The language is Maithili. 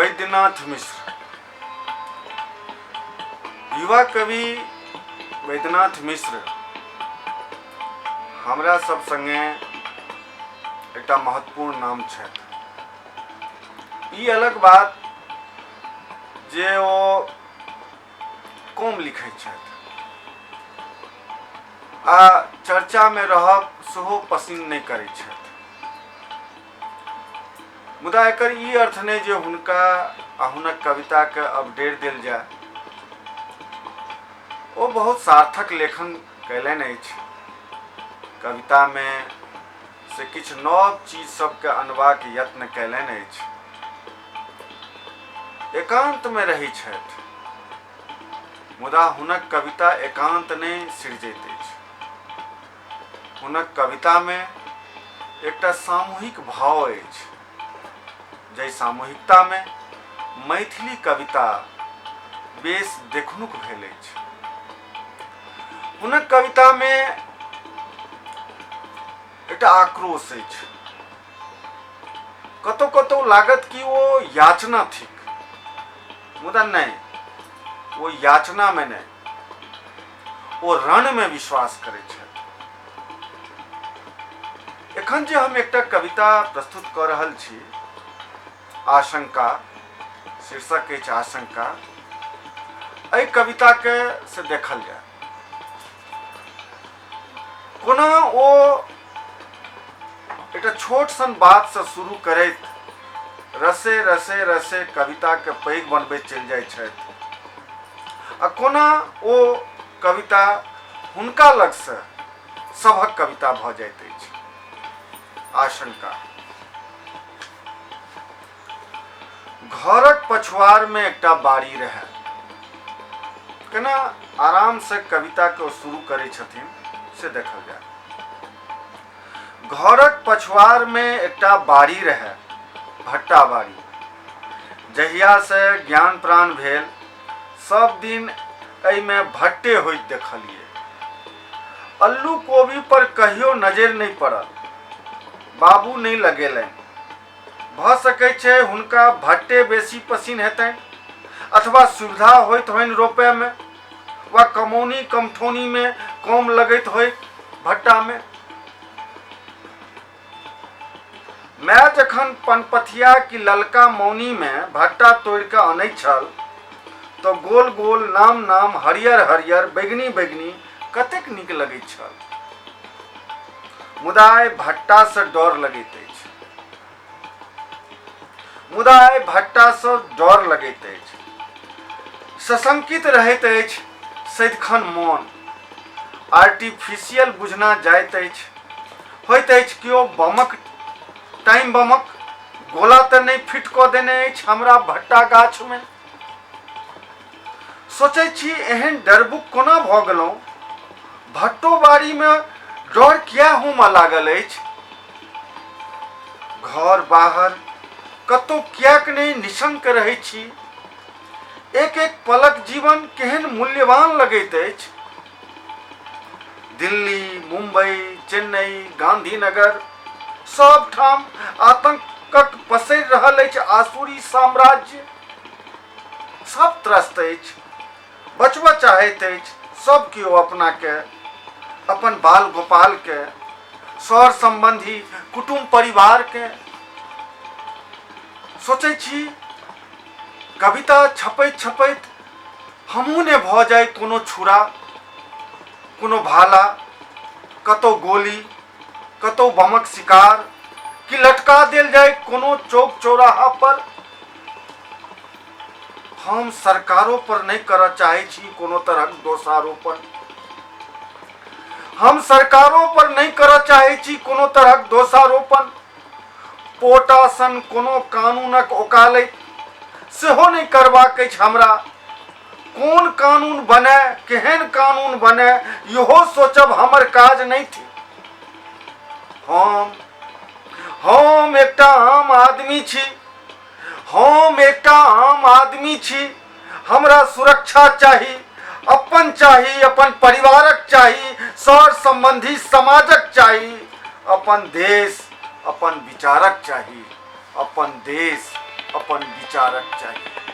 वैद्यनाथ मिश्र। युवा कवि वैद्यनाथ मिश्र हमरा सब संगे एकटा महत्वपूर्ण नाम छथि। ई अलग बात जे ओ कम लिखैत छथि आ चर्चामे रहब सेहो पसिन्न नहि करैत छथि, मुदा एकर ई अर्थ नहि जे हुनका आ हुनक कविताके अबडेर देल जाय। ओ बहुत सार्थक लेखन कयलनि अछि। कवितामे से किछु नव चीज सबके अनबाक यत्न कयलनि अछि। एकान्तमे रहै छथि, मुदा हुनक कविता एकान्त नहि सिरजैत अछि। हुनक कवितामे एकटा सामूहिक भाव अछि, जाहि सामूहिकतामे मैथिली कविता बेस देखनुक भेल अछि। हुनक कवितामे एकटा आक्रोश अछि। कतौ कतौ लागत कि ओ याचना थिक, मुदा नहि, ओ याचनामे नहि, ओ रणमे विश्वास करै छथि। एखन जे हम एकटा कविता प्रस्तुत कऽ रहल छी, आशंका शीर्षक अछि आशंका, एहि कविताके से देखल जाय कोना ओ एकटा छोट सन बातसँ शुरू करैत रसे रसे रसे कविताके पैघ बनबैत चलि जाइ छथि आ कोना ओ कविता हुनका लगसँ सभक कविता भऽ जाइत अछि। आशंका। घरक पछुआरमे एकटा बाड़ी रहए। केना आरामसँ कविताके ओ शुरू करै छथिन से देखल जाय। घरक पछुआरमे एकटा बाड़ी रहए, भट्टा बाड़ी। जहियासँ ज्ञान प्राण भेल सब दिन एहिमे भट्टे होइत देखलियै। अल्लू कोबी पर कहियो नजरि नहि पड़ल। बाबू नहि लगेलनि। भऽ सकै छै हुनका भट्टे बेसी पसिन हेतनि अथवा सुविधा होइत होइन रोपयमे वा कमौनी कमठौनीमे कम लगैत होय भट्टामे। माय जखन पनपथिया कि ललका मौनीमे भट्टा तोड़ि कऽ अनैत छल तऽ गोल गोल नाम नाम हरियर हरियर बैगनी बैगनी कतेक नीक लगैत छल। मुदा आइ भट्टासँ डर लगैत अछि। मुदा आइ भट्टासँ डर लगैत अछि। सशंकित रहैत अछि सदिखन मोन। आर्टिफिशियल बुझना जाइत अछि। होइत अछि केओ बमक टाइम बमक गोला तऽ नहि फिट कऽ देने अछि हमरा भट्टा गाछमे। सोचै छी एहन डरबुक कोना भऽ गेलहुँ? भट्टो बाड़ीमे डर किया होमऽ लागल अछि? घर बाहर कतौ किएक नहि निशंक रहै छी? एक एक पलक जीवन केहन मूल्यवान लगैत अछि। दिल्ली, मुंबई, चेन्नई, गांधीनगर सब ठाम आतंकक पसरि रहल अछि आसुरी साम्राज्य। सब त्रस्त अछि, बचबऽ चाहैत अछि सब केओ अपनाके, अपन बाल गोपालके, सर सम्बन्धी कुटुम्ब परिवारके। सोचै छी कविता छपैत छपैत हमहूँ ने भऽ जाइ कोनो छुरा, कोनो भाला, कतौ गोली, कतौ बमक शिकार, कि लटका देल जाय कोनो चौक चौराहा पर। हम सरकारो पर नहि करऽ चाहै छी कोनो तरहक दोषारोपण। हम सरकारो पर नहि करऽ चाहै छी कोनो तरहक दोषारोपण। पोटा सन कोनो कानूनक ओकालति सेहो नहि करबाक अछि हमरा। कोन कानून बने, केहन कानून बने, इहो सोचब हमर काज नहि थिक। हम एकटा आम आदमी छी। हम एकटा आम आदमी छी। हमरा सुरक्षा चाही, अपन चाही, अपन परिवारक चाही, सर सम्बन्धी समाजक चाही, अपन देश, अपन विचारक चाही, अपन देश, अपन विचारक चाही।